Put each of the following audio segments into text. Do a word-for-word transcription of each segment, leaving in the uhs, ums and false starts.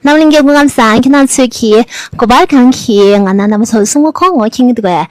རྣམ་གླིང་གི་སྐུ་ཁམས་བཟང་། ཁྱེད་རང་ཚོས་ཀྱིས་གོ་བར་གང་གིས་ང་རང་རྣམ་པ་ཚོ་སྲུང་མ་ཁོང་ངོ་མཁྱེན་གྱི་འདུག་གས།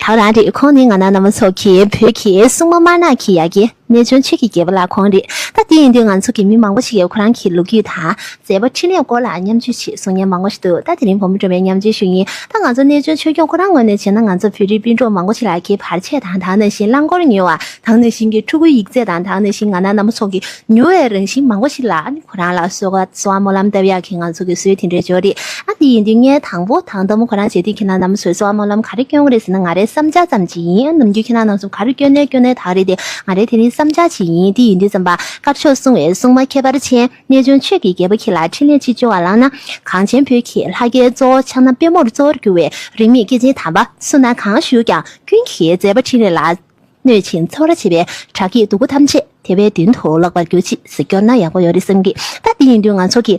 ད་རང་རེད། ཁོང་ནི་ང་རང་རྣམ་པ་ཚོ་གི་བོད་ཀྱི་སྲུང་མ་དམར་ནག་གི་ཡ་གི་གནས་ཆུང་ཆོས་ཀྱི་རྒྱལ་པོ་ལགས་ཁོང་རེད། ད་དེ་ཡིན་དུས་ང་ཚོ་གི་མི་མང་པོ་ཞིག་གིས་ཁོ་རང་གི་ལོ་རྒྱུས་དང་མཛད་པ་འཕྲིན་ལས་སྐོར་ལ་མཉམ་སྤྱོད་ཅིག་གསུང་མཁན་མང་པོ་ཞིག་འདུག་ད་དེ་རིང་བུ་མོ་སྒྲོལ་མས་མཉམ་སྤྱོད་ཞུ་ཡིན། ད་ང་ཚོ་གནས་ཆུང་ཆོས་སྐྱོང་ཁོ་རང་ངོས་ནས་བྱས་ན་ང་ཚོ་བོད་རིགས་སྤུན་གྲོགས་མང་པོ་ཞིག་ལ་གི་བར་ཆད་དང་དེ་ནང་བཞིན་རླངས་འཁོར་ཉོ་བ། དེ་ནང་བཞིན་གྱི་ཕྲུ་གུའི་ཡིག་ཚད་དང་། དེ་ནང་བཞིན་ང་རང་རྣམ་པ་ཚོ་གི་ཉོ་བའི་རང་བཞིན་མང་པོ་ཞིག་ལ་ཨ་ནི་ཁོ་རང་ལ་གསོལ་བ་གསོལ་བ་སྨོན་ལམ་བཏབ་ཡག་གི་ང་ཚོ་གི་སྲོལ་དེ་འདྲ་ཅིག་ཡོད་རེད། ཨ་དེ་ཡིན་དུས་ངས་དང་པོ་དང་ཐོག་མ་ཁོ་རང་བྱེད་དུས་ཁྱེད་རང་རྣམ་པ་ཚོས་གསོལ་བ་སྨོན་ལམ་ག་རེ་སྐྱོན་གྱི་རེད་ཟེར་ན། ང་རའི་བསམ་འཆར་ཙམ་ཅིག་ཡིན། ནམ་རྒྱུན་ཁྱེད་རང་རྣམ་ཚོ་ག་རེ་སྐྱོན་ནའི་སྐྱོན་ནའི་ད་རེད་དེ། ང་རའི་དེ་རིང་བསམ་འཆར་ཅིག་ཡིན། དེ་ཡིན་དུས་ཙམ་པ་དཀར་ཕྱོགས་སྲུང་བའི་སྲུང་མ་ཁྱད་པར་ཅན་གནས་ཆུང་ཆོས་ཀྱི་རྒྱལ་པོ་ཁྱེད་ལ་འཕྲིན་ལས་ཅིག་སྐྱོར་བ་ལབ་ན། གངས་ཅན་བོད་ཀྱི་ལྷ་སྐལ་གཙོ་བོ་ཕྱག་ན་པད་མོར་གཙོ་བོར་གྱུར་བའི་རིས་མེད་སྐྱེས་ཆེན་དམ་པ་སུ་ན་གང་བཞུགས་ཀྱང་། ཀུན་གྱིས་མཛད་པ་འཕྲིན་ལས་ལ་གནོད་ཅིང་ཚོར་བར་བྱེད་པའི་དགྲ་བགེགས་སྡུག་ཀུན་ཐམས་ཅད་དེ་བས་མདུན་དུ་ལོག་པར་གྱུར་ཅིག་ཟེར་སྐྱོར་ན་ཡག་པོ་ཡོད་རེད་བསམ་གི། ད་དེ་ཡིན་དུས་ང་ཚོ་གི་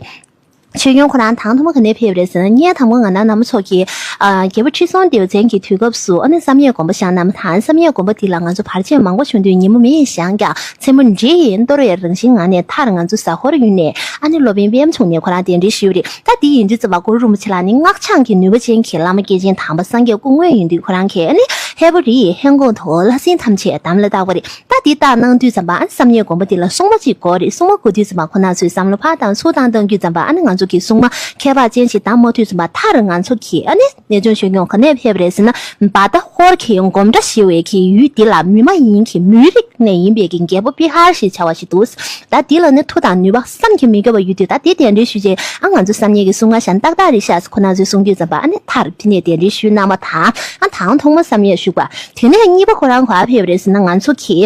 ཆོས་སྐྱོང་ཁོ་རང་དང་ཐོག་མ་ག་ནས་ཕེབས་རེད་ཟེར་ན། ངས་དང་པོ་ང་རང་རྣམ་པ་ཚོ་གི་ཨ་རྒྱལ་པོ་ཁྲི་སྲོང་ལྡེའུ་བཙན་གྱི་དུས་སྐབས་སུ་ཨ་ནི་བསམ་ཡས་དགོན་པ་བཞེངས་གནང་བ་དང་། བསམ་ཡས་དགོན་པ་འདི་ལ་ང་ཚོ་བར་ཆད་མང་པོ་བྱུང་དུས་ཉིན་མོ་མེ་ཡིས་བཞེངས་ཀྱང་མཚན་མོ་འདྲེ་ཡིས་གཏོར་བའི་རང་བཞིན་ངང་ནས་མཐར་ང་ཚོ་ཟ་ཧོར་ཡུལ་ནས་ཨ་ནི་སློབ་དཔོན་པད་མ་འབྱུང་གནས་ཁོ་རང་གདན་འདྲེན་ཞུས་པ་རེད། ད་འདི་ཡིན་དུས་ཙམ་པ་གུ་རུ་རིན་པོ་ཆེ་ལགས་ནི་སྔགས་འཆང་གི་ནུས་པ་ཅན་གྱི་བླ་མ་སྐྱེས་ཆེན་དམ་པ་སངས་རྒྱས་སྐུ་དངོས་ཡིན་དུས་ཁོ་རང་གིས་ཨ་ནི་ཧས་པོ་རི་ཡི་ཧན་གོང་དུ་ལྷ་སྲིན་ཐམས་ཅད་དམ་ལ་བཏགས་པ་རེད། ད་འདི་བཏགས་གནང་དུས་ཙམ་པ་ཨ་ནི་བསམ་ཡས་དགོན་པ་འདི་ལ་སྲུང་མ་གཅིག་དགོས་རེད། སྲུང་མ་དགོས་དུས་ཙམ་པ་ཁོ་རང་ཚོས་བསམ་བློ་ཕར་བཏང་ཚུར་བཏང་གཏོང་དུས་ཙམ་པ་ཨ་ནི་ང་ཚོ་གི་སྲུང་མ་ཁྱད་པར་ཅན་ཞིག་བདམས་མ་ཐུབ་ཙམ་པ་མཐར་ང་ཚོ་གི་ཨ་ནི་གནས་ཆུང་ཆོས་སྐྱོང་ག་ནས་ཕེབས་རེད་ཟེར་ན། བ་ད་ཧོར་གྱི་སྒོམ་གྲྭ་ཞེས་པའི་གི་ཡུལ་འདི་ལ་མི་མ་ཡིན་གྱི་མིའི་རིགས་ནས་ཡིན་པའི་གི་རྒྱལ་པོ་པི་ཧར་ཞེས་བྱ་བ་ཞིག་འདུག་ད་འདི་ལ་ནི་མཐུ་དང་ནུས་པ་བསམ་གྱིས་མི་ཁྱབ་པ་ཡོད་དུས། ད་འདི་གདན་འདྲེན་ཞུས་རྗེས་ཨ་ང་ཚོ་བསམ་ཡས་ཀྱི་སྲུང་མ་གཞན་ཏག་ཏག་རེད་ཤག་ཁོ་རང་ཚོས་གསུང་དུས་ཙམ་པ་ཨ་ནི་མཐར་འདི་ནས་གདན་འདྲེན་ཞུས་གནང་བ་དང་། ཨ་དང་ཐོག་མ་བསམ་ཡས་བཞུགས་པ། དེ་ནས་གཉིས་པ་ཁོ་རང་ག་ཕེབས་རེད་ཟེར་ན། ང་ཚོ་གི་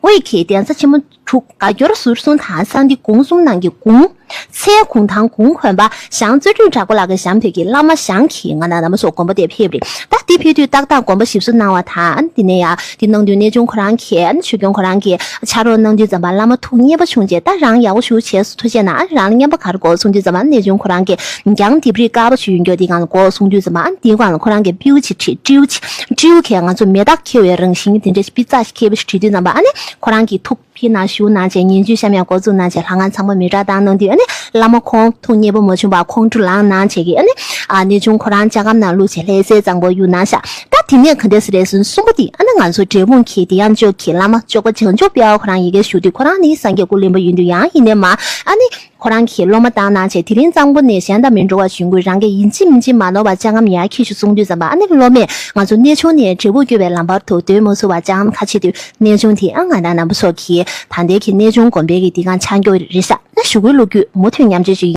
དབུས་ཀྱི་གདན་ས་ཆེན་མོ་དྲུག་བཀའ་འགྱུར་ཟུར་གསུམ་དང་གསང་བདེ་གུང་གསུམ་ནང་གི་གུང་ཚན་གུང་ཐང་གུང་དགོན་པ་ཞང་རྩོད་སྒྲུབ་དྲག་པོ་ལགས་ཀྱི་ཞབས་འདེགས་ཀྱི་བླ་མ་ཞང་གིས་ང་རང་རྣམ་པ་ཚོ་དགོན་པ་དེར་ཕེབས་རེད། ད་འདི་ཕེབས་དུས་ཏག་ཏག་དགོན་པ་ཞིག་གསོ་གནང་བ་དང་། འདི་ནས་ཡང་འདི་གནང་དུས་གནས་ཆུང་ཁོ་རང་གིས་ཆོས་སྐྱོང་ཁོ་རང་གིས་ཕྱག་རོགས་གནང་དུས་ཙམ་པ་བླ་མ་ཐུགས་མཉེས་པོ་བྱུང་རྗེས། ད་རང་ཡག་པོ་ཞེ་པོ་བྱས་སོང་། ཐུགས་རྗེ་གནང་། རང་ལ་རྔན་པ་ག་རེ་དགོས་གསུང་དུས་ཙམ་པ་གནས་ཆུང་ཁོ་རང་གིས་གྱང་ལྡེབས་རིས་དཀར་པོ་ཞིག་ཡོད་མཁན་འདི་སྒང་ལ་དགོས་གསུང་དུས་ཙམ་པ། ཨ་འདི་སྒང་ལ་ཁོ་རང་གིས་སྤྲེའུ་ཅིག་བྲིས། སྤྲེའུ་ཅིག་སྤྲེའུ་གིས་ང་ཚོ་མེ་སྟག་འཁྱེར་བའི་རང་བཞིན་དེ་འདྲ་ཞིག་པི་ཙ་ཞིག་འཁྱེར་བ་ཞིག་བྲིས་དུས་ཙམ་པ། ཨ་ནི་ཁོ་རང་གིས་ཐུགས་ཕི་ནང་བཞུགས་གནང་བྱས། ཉན་ཆོས་བཤམས་ཡག་འགོ་བཙུགས་གནང་བྱས། ལྷ་ཁང་ཚང་མ་མེ་སྲེག་བཏང་གནང་དུས། ཨ་ནི་བླ་མ་ཁོང་ཐུགས་མཉེས་པོ་མ་བྱུང་བར་ཁོང་ཁྲོ་ལངས་གནང་བྱས་ཀྱི། ཨ་ནི་ཨ་གནས་ཆུང་ཁོ་རང་ལྕགས་སྒམ་ནང་བླུགས་བྱས་ལྷ་སའི་གཙང་པོར་གཡུགས་གནང་ཤག་ད་དེ་ནས་ག་འདྲ་ཟེར་རེད་ཟེར་ན། གསུམ་པ་དེ་ཨ་ནི་ང་ཚོ་འབྲས་སྤུངས་ཀྱི་དེ་ཡང་ལྕོག་གི་བླ་མ་ལྕོག་པ་བྱང་ཆུབ་དཔལ་བ་ཁོ་རང་ཡ་གིར་བཞུགས་དུས། ཁོ་རང་ནི་སངས་རྒྱས་སྐུ་གླེན་པ་ཡིན་དུས་ཡང་ཡིན་ནའི་མ་ཨ་ནི་ཁོ་རང་གིས་སློབ་མ་བཏང་གནང་བྱས། དེ་རིང་གཙང་པོ་ནས་གཞན་དང་མི་འགྲོ་བ་བྱུང་དགོས། རང་གིས་ཡིན་གཅིག་མིན་གཅིག་མ་ནོར་བར་ལྕགས་སྒམ་ཡར་འཁྱེར་ཤོག་གསུང་དུས་ཙམ་པ། ཨ་ནི་སློབ་མས་ང་ཚོ་གནས་ཆུང་ནས་འབྲས་སྤུངས་སྐྱོད་པའི་ལམ་བར་དུ་སྡོད་མ་ཚུགས་པར་ལྕགས་སྒམ་ཁ་ཕྱེ་དུས། གནས་ཆུང་དེ་ཨ་ང་རང་རྣམ་པ་ཚོ་གིས་ད་ལྟའི་གི་གནས་ཆུང་དགོན་པའི་གི་དེ་སྒང་ཆགས་ཀྱི་རེད་ཤག་ད་གཞུག་གུའི་ལོ་རྒྱུས་མུ་མཐུད་མཉམ་སྤྱོད་ཅིག་ཡིན།